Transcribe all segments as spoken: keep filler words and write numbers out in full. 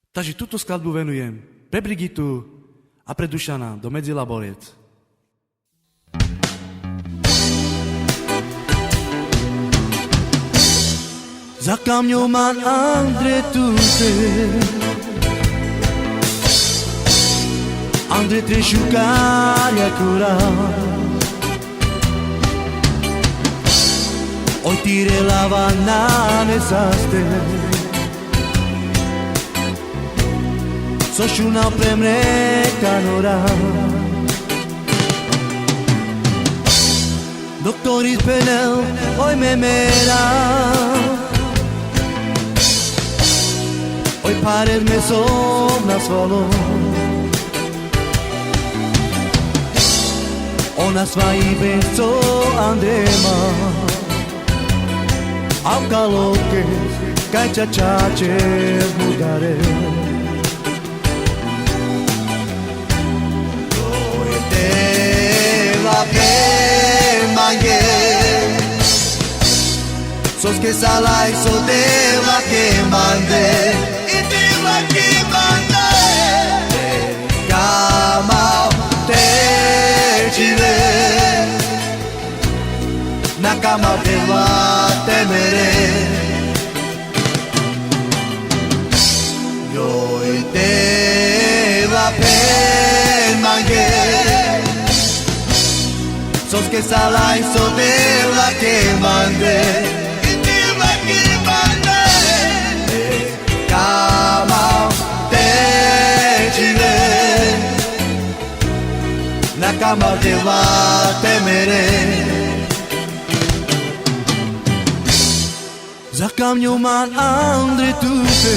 Taži tuto skladbu venujem pre Brigitu a pre Dušana, do Medzila Borec. Zakamňo man andre tute, andre tre šukar jakora. Oj tire lava nane saste, so šunav pre mre kanora. Doktori phenel oj me mera, oj phared me so nasvalo. O nasvaibe so andre ma, avkalo kes kaj čača čer mudare. Oj Devla phen mange, soske sa laj so Devla ke mande. I Devla ke mande. Kamav te džive, na kamav Devla te mere. Joj Devla phen mange, soske sa laj so Devla ke mande. I Devla ke mande. Kamav te džive, na kamav Devla te mere. Zakamňo man andre tute,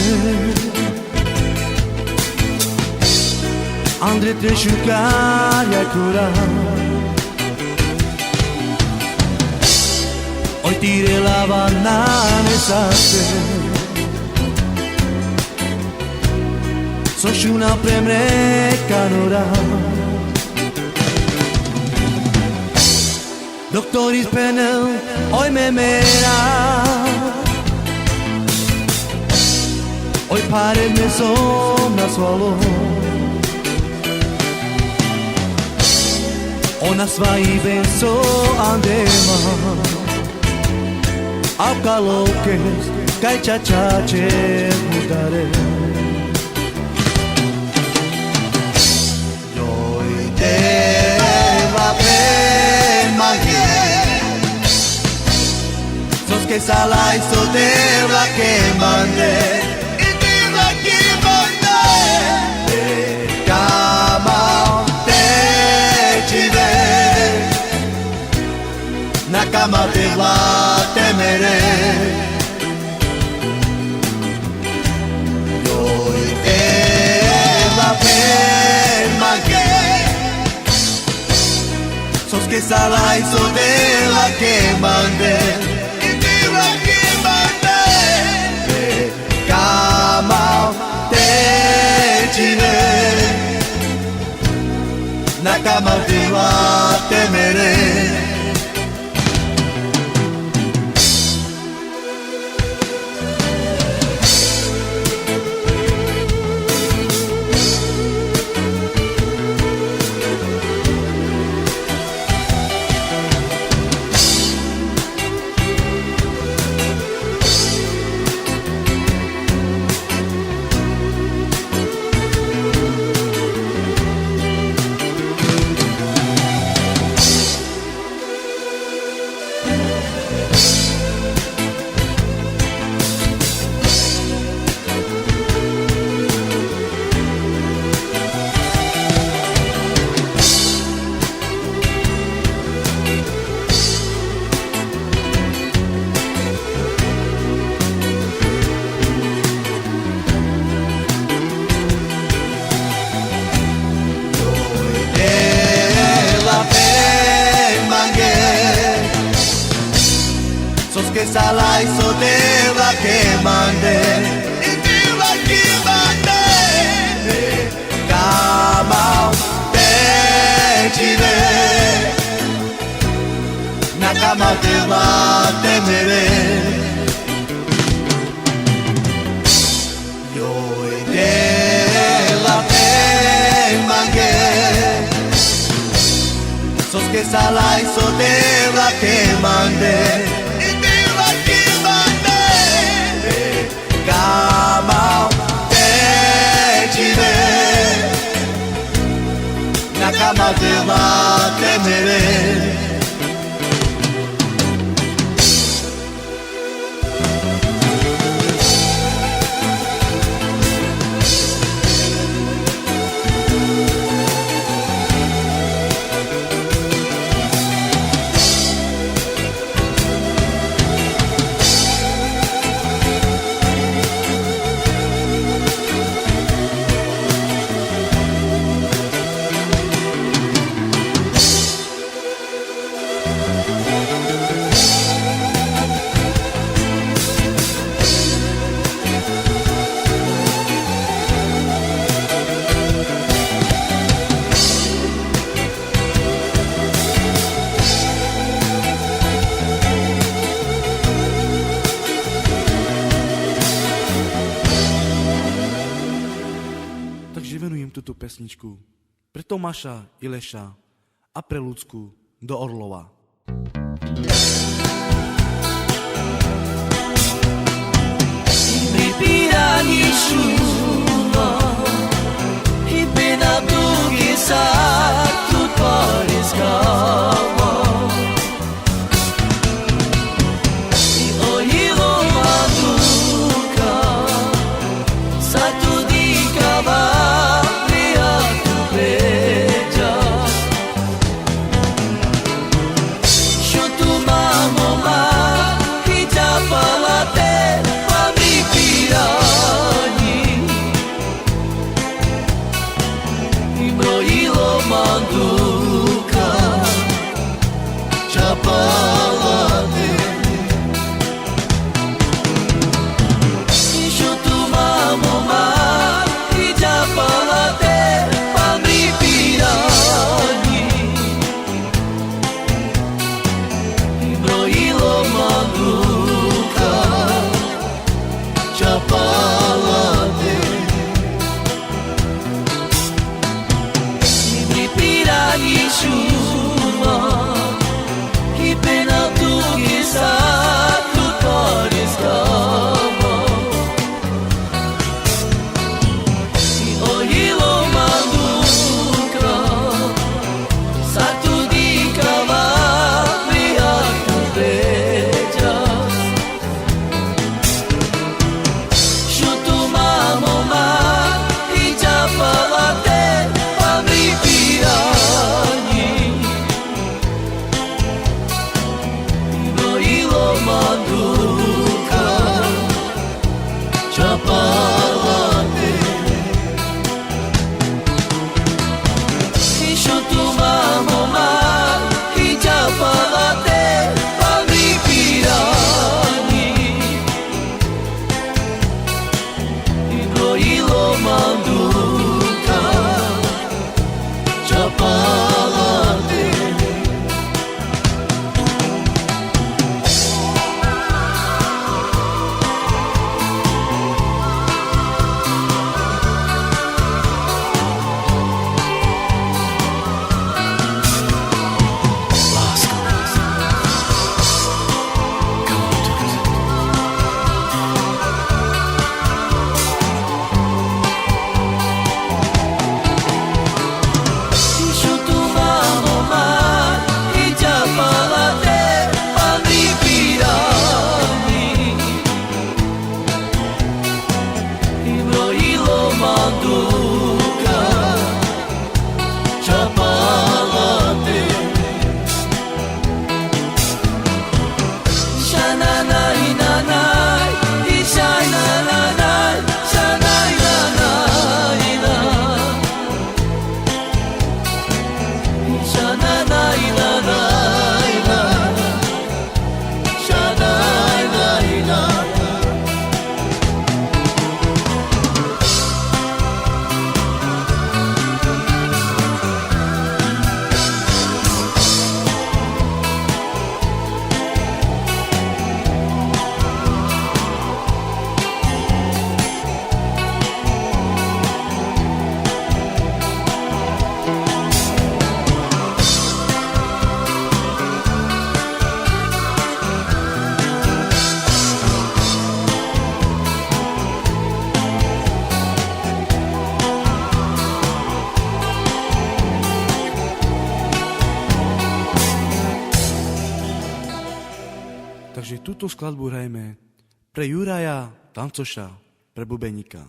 andre tre šukar jakora. Oj tire lava nane saste, so šunav pre mre kanora. Doktori phenel oj me mera, oj phared me so nasvalo. O nasvaibe so andre ma, avkalo kes kaj čača čer mudare. Joj Devla phen mange, soske sa laj so Devla ke mande. I Devla ke mande. Kamav te džive, na kamav Devla te mere. Joj Devla phen mange, soske sa laj so Devla ke mande. I Devla ke mande. Kamav te džive, na kamav Devla te mere. Joj Devla phen mange, soske sa laj so Devla ke mande. I Devla ke mande. Kamav te džive, na kamav Devla te mere. Joj Devla Ke salai so te la ke mande, i te la ke mande. Kama te jire, na kama te la te mere. Tak živenujem tuto pesničku pre Tomaša, Ileša a pre Lucku do Orlova. Tuto skladbu hrajme pre Juraja Tancoša, pre bubenika.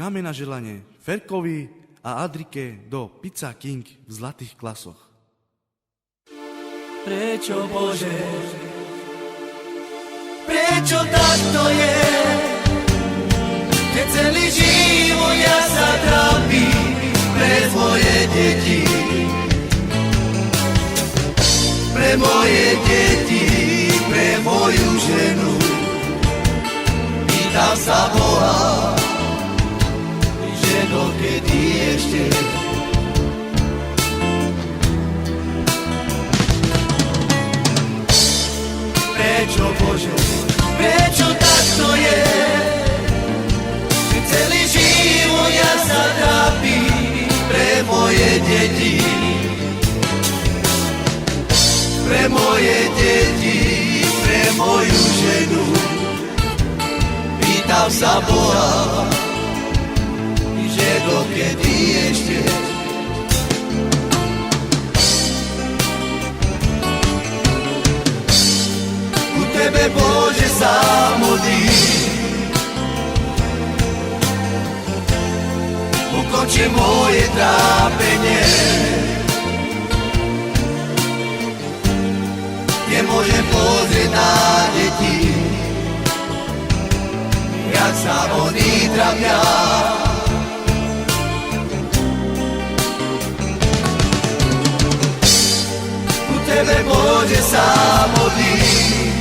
Dáme na želanie Ferkovi a Adrike do Pizza King v zlatých klasoch. Prečo, Bože, prečo tak to je, že celý život ja sa trápim pre moje deti, pre moje deti, pre moju ženu? Pýtam sa Boha, že dokedy ešte. Prečo, Bože, prečo tak to je, že celý život ja sa trápim pre moje deti, pre moje deti, pre moju ženu? Pýtam sa Boha, že dokedy ešte. Ku Tebe, Bože, sa modlím, ukonči moje trápenie. Nemôžem pozrieť na deti, jak sa oni trápia. Ku Tebe, Bože, sa modlím,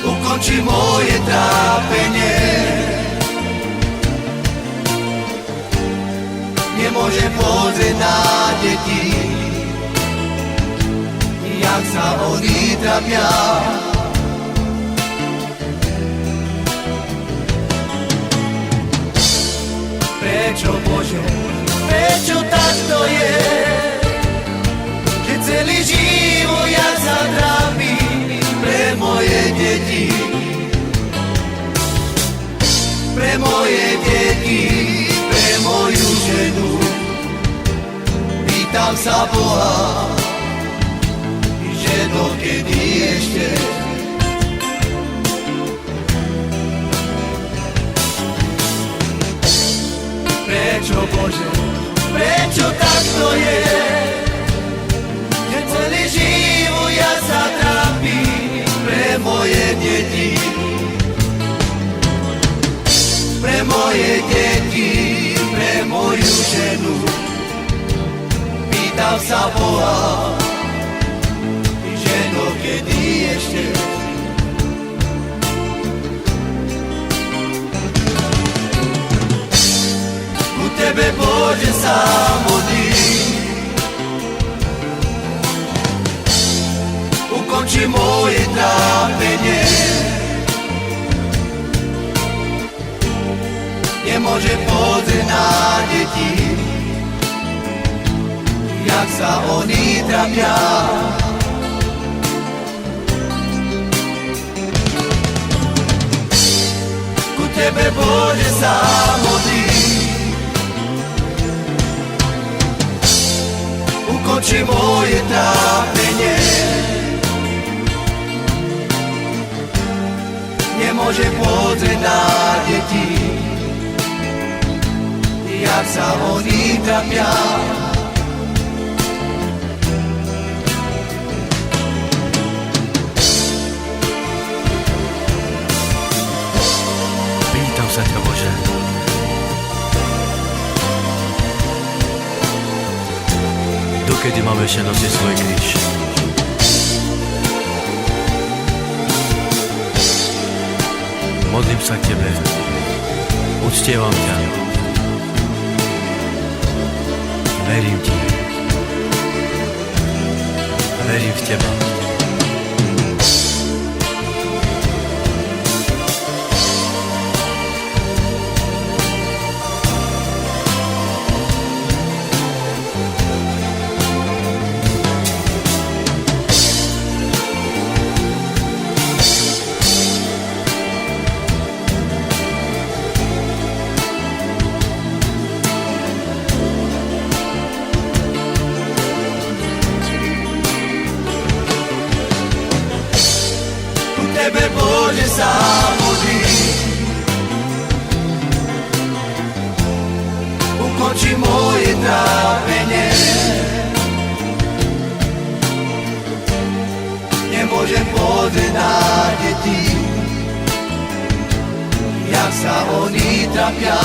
ukonči moje trápenie. Nemôžem pozrieť na deti, jak sa oni trápia. Prečo, Bože, prečo tak to je, že celý život ja sa trápim pre moje deti, pre moje deti, pre moju ženu? Pýtam sa Boha, že dokedy ešte. Prečo, Bože, prečo tak to je, že celý život ja sa trápim pre moje deti, pre moje deti, pre moju ženu? Pýtam sa Boha, že dokedy ešte. Ku Tebe, Bože, sa modlím, ukonči moje trápenie. Nemôžem pozrieť na deti, jak sa oni trápia. Ku Tebe, Bože, sa modlím, ukonči moje trápenie. Nemôžem pozrieť na deti, jak sa oni trápia. Pýtam sa ťa, Bože, dokedy mám ešte nosiť svoj kríž? Modlím sa k Tebe, uctievam ťa, verím Ti, verím v Teba. Oči moje trápenie nemôžem pozrieť na deti, jak sa oni trápia.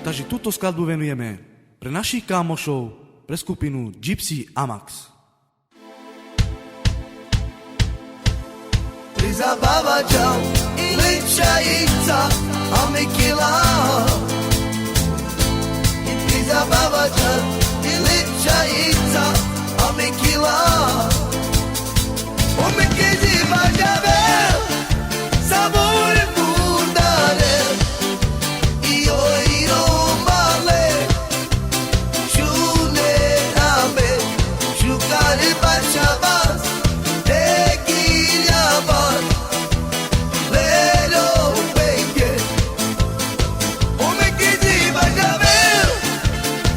Taži tuto skladbu venujeme pre našich kamošov, pre skupinu Gypsy Amax. Pri zabava džal i ličajica, a mi kila. Pri zabava džal i ličajica, a mi kila. O mi kedi bažavel, sabor murdare. I oj i romale, šune name, šukare bažavas, te kiljavas, lero penge. O mi kedi bažavel,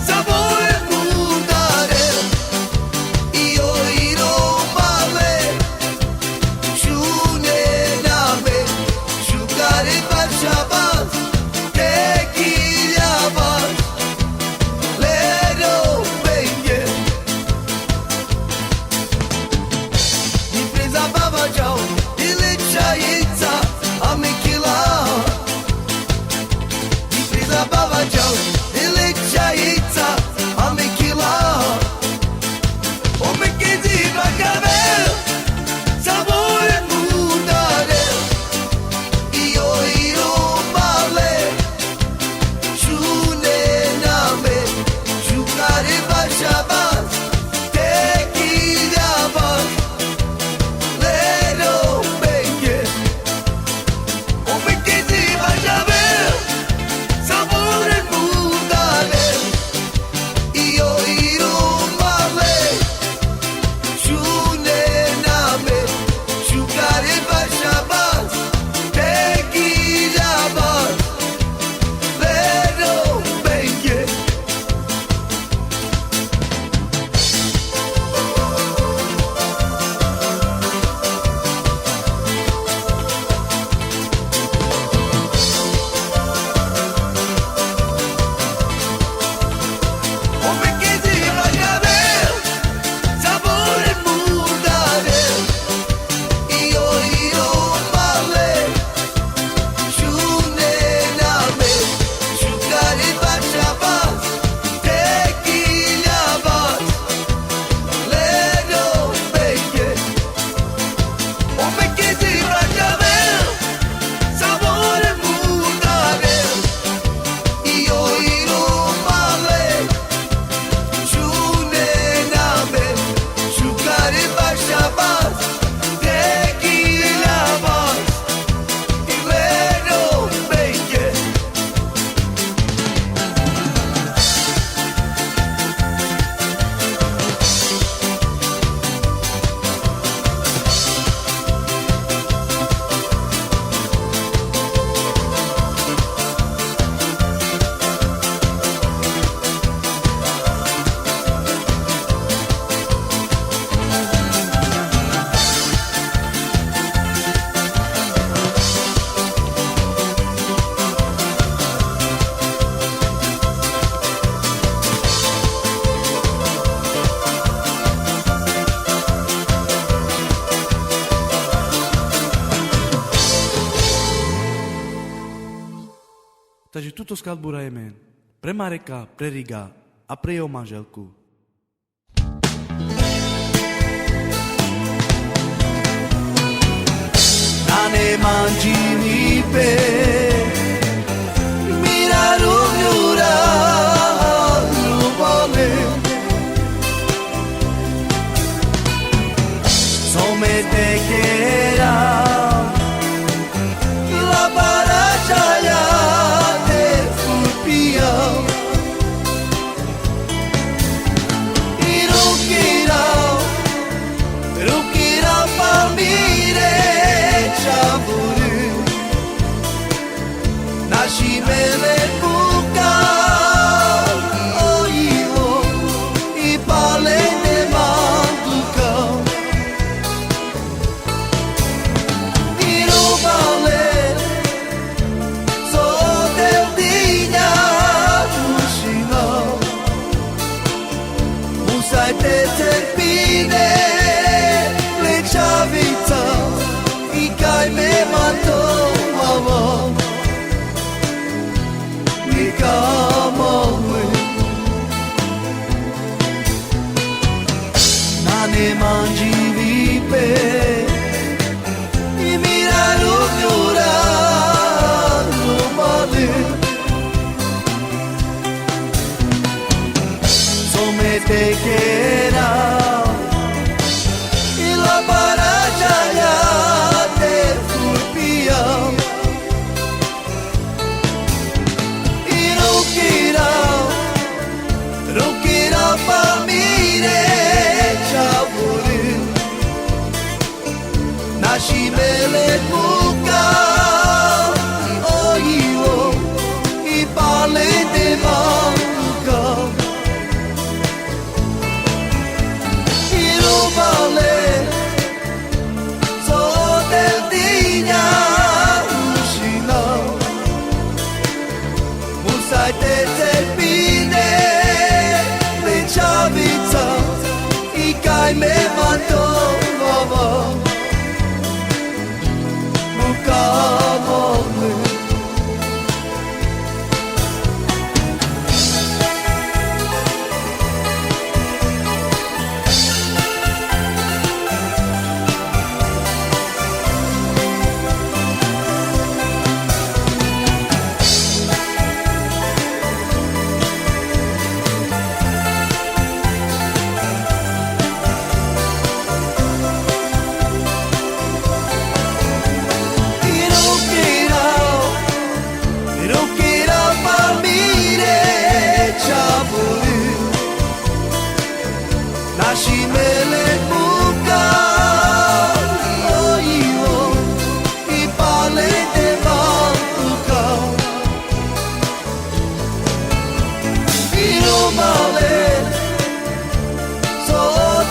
sabor murdare. I oj i romale, šune name, šukare bažavas, te kiljavas, lero penge. Pri zabava džal i ličajica, a mi kila. Pri zabava džal i ličajica, a mi kila. O mi kedi bažavel, sabor murdare. I oj i romale, šune name, šukare bažavas, te kiljavas, lero penge. O mi kedi bažavel, sabor murdare. I oj i romale, šune name, šukare bažavas, te kiljavas, lero penge. Taži tuto skladbu urajeme pre Mareka, pre Riga a pre joj manželku. Manđi mi pe, mira ru njura, ru bale. So me te kera, la bara čaja te furpija. I rukira, rukira pa mire čavuri. Naši mele buka, o ivo, i palende manduka. I rubale, so del dinja mušina. Musaj te cerpine, le čavica, i kaj me mato mava. Nika male. Nane manđi mi pe, i mira ru njura, ru bale. So me te kera, i la bara čaja te furpija. I rukira, rukira pa mire čavuri. Naši mele buka, o ivo, i palende manduka. I rubale, so del dinja mušina. Musaj te cerpine, le čavica, i kaj me mato mava. Buka male. I rukira, rukira pa mire čavuri. Naši mele buka, o ivo, i palende manduka. I rubale, so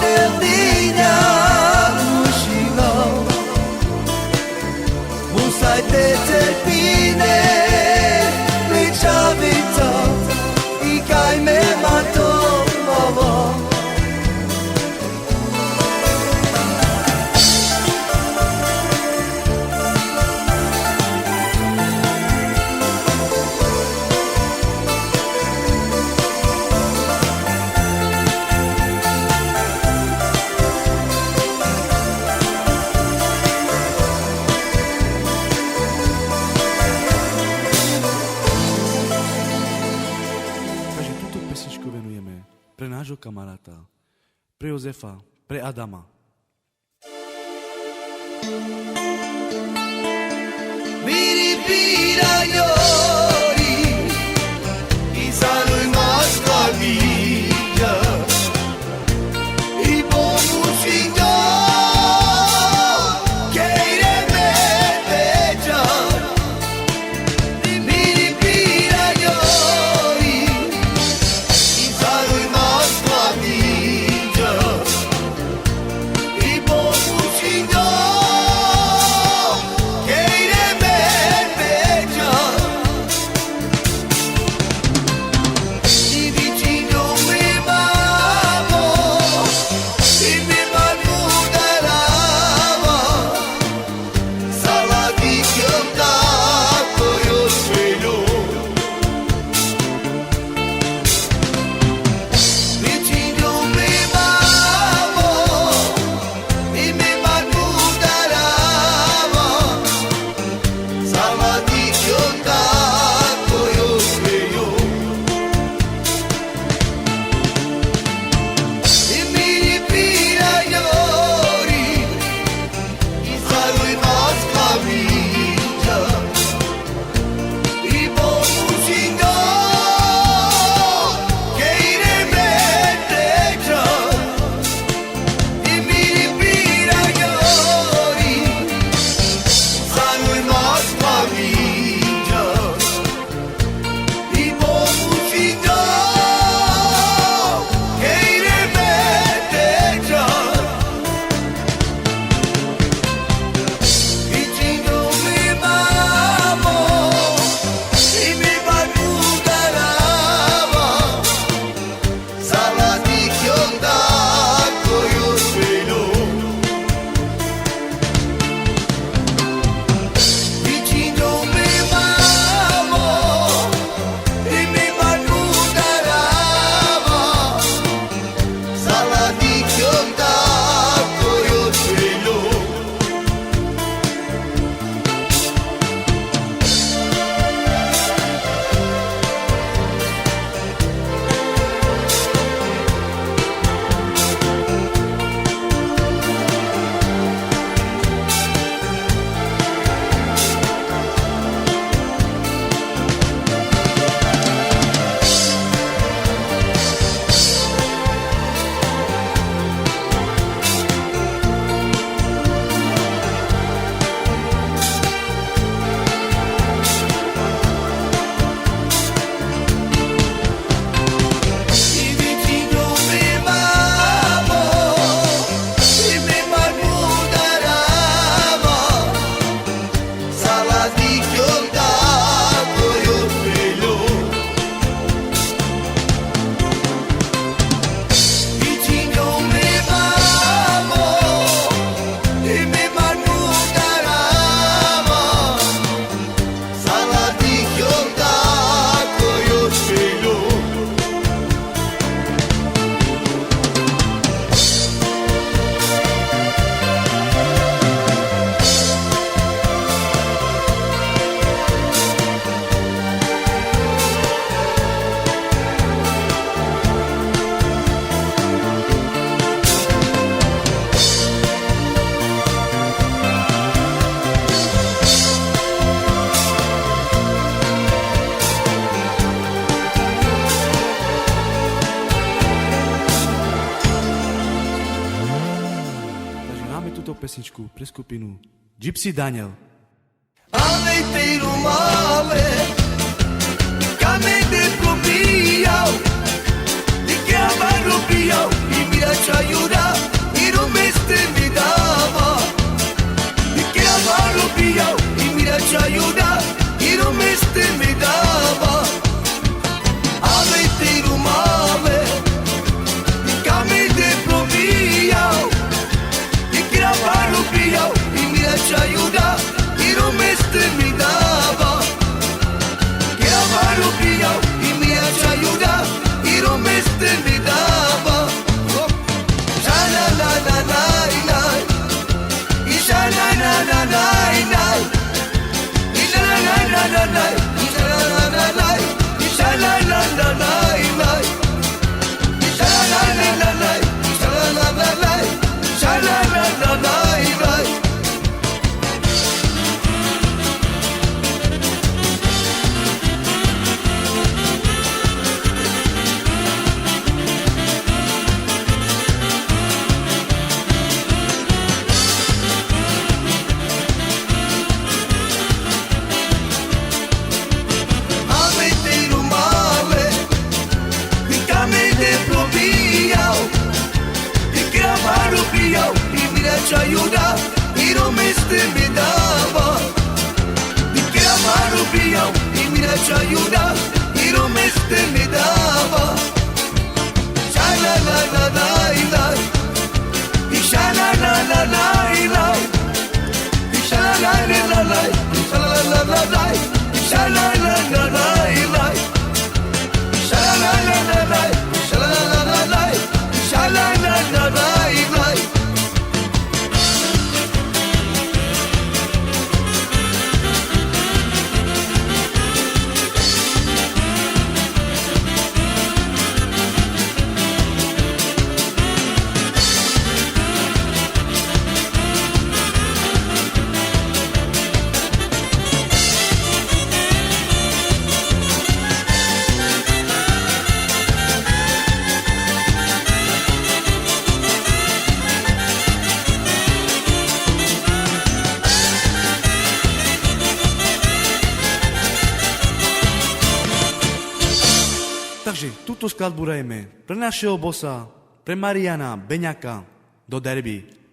del dinja mušina. Musaj te cerpine, le čavica, i kaj me mato mava. Pre nađo kamarata, pre Jozefa, pre Adama. Miri pira jori, i saru i maskla dinđa, i pomusinđa, kejre me peđa. Miri pira jori, i saru i maskla dinđa, i pomusinđa, kejre me peđa. Zažihnáme túto pesničku pre skupinu Gypsy Daniel. Takže túto skladbu hrajeme pre našeho bossa, pre Mariana Beňaka do Derby.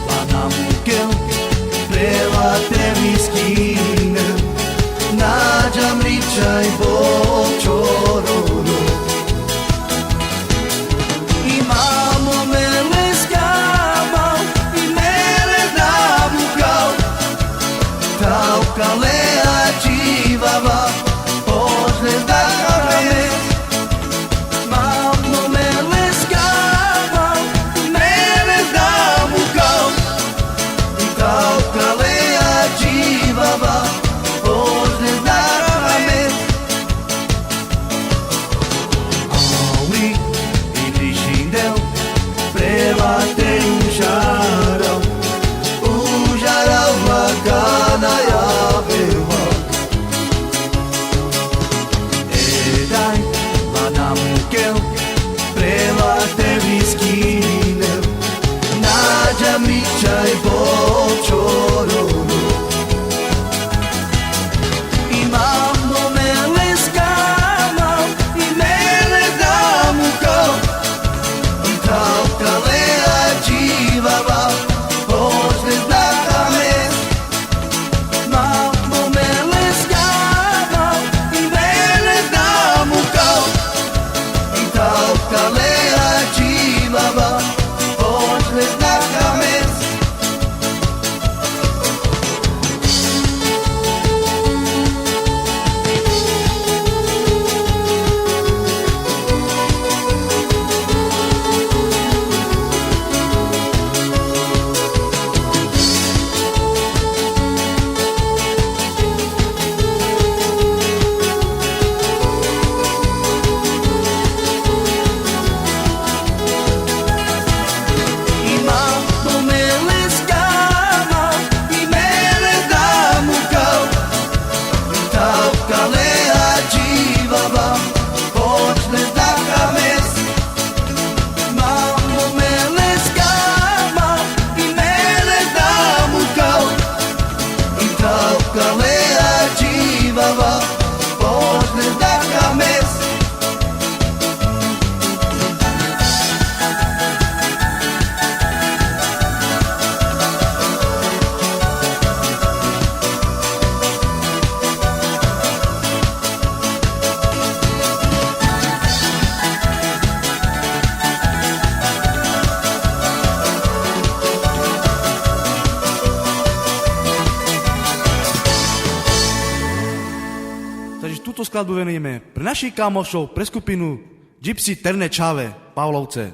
Pana mukel, prela te viskinel, na dža mričaj bočorolo. I mamo me leska mal, i me le da mukal, tau kalea dživava, poš le da kames. Mamo me leska mal, i me le da mukal, i tau kalea dživava, poš le da kames. Auli i brišindel, prela te užaral, užaral la kana javela. E daj, pana mukel, prela te viskinel, na dža mričaj bočorolo. I mamo me leska mal, i me le da mukal, i tau kalea dživava, poš le da kames. Mamo me leska mal, i me le da mukal, i tau kalea dživava, poš le da kames. I mamo me leska mal, i me le da mukal, i tau kalea dživava, poš le da kames. Mamo me leska mal, i me le da mukal, i tau kalea dživava, poš le da kames. Znači, tuto skladbu venujeme pre našich kamošov, pre skupinu Gypsy Terne Čhave, Pavlovce.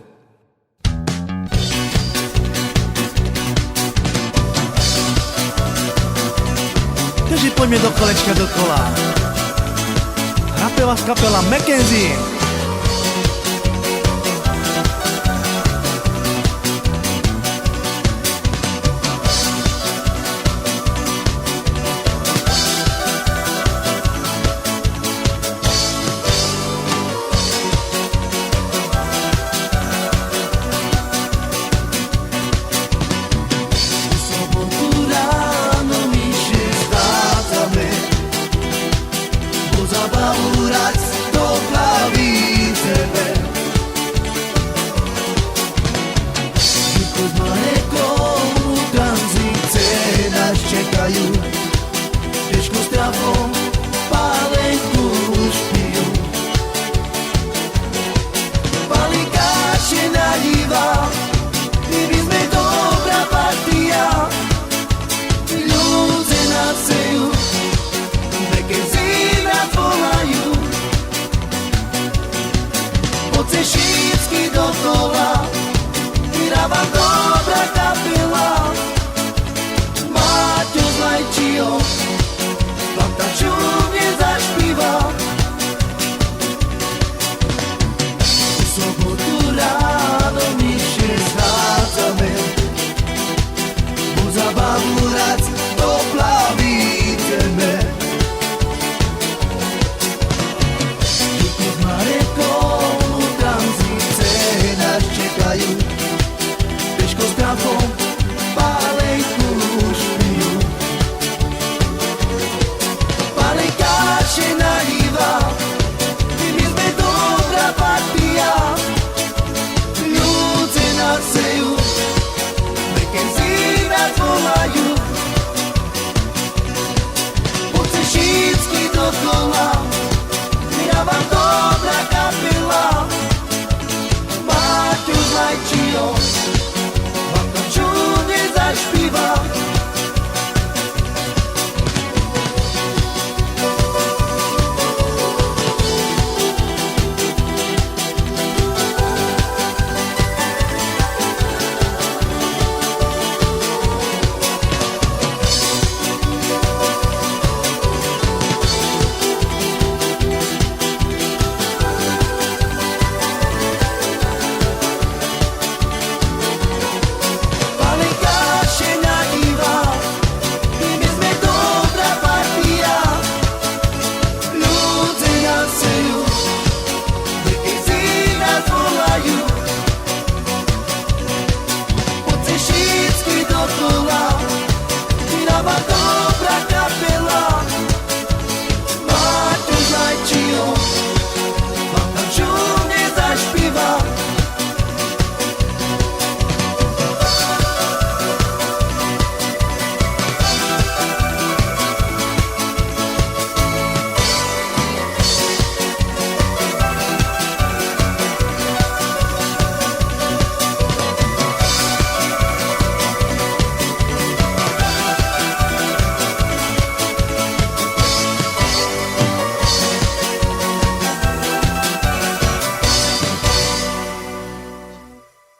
Teži pojme do kolečka dokola. Hra pe vas kapela Mackenzie.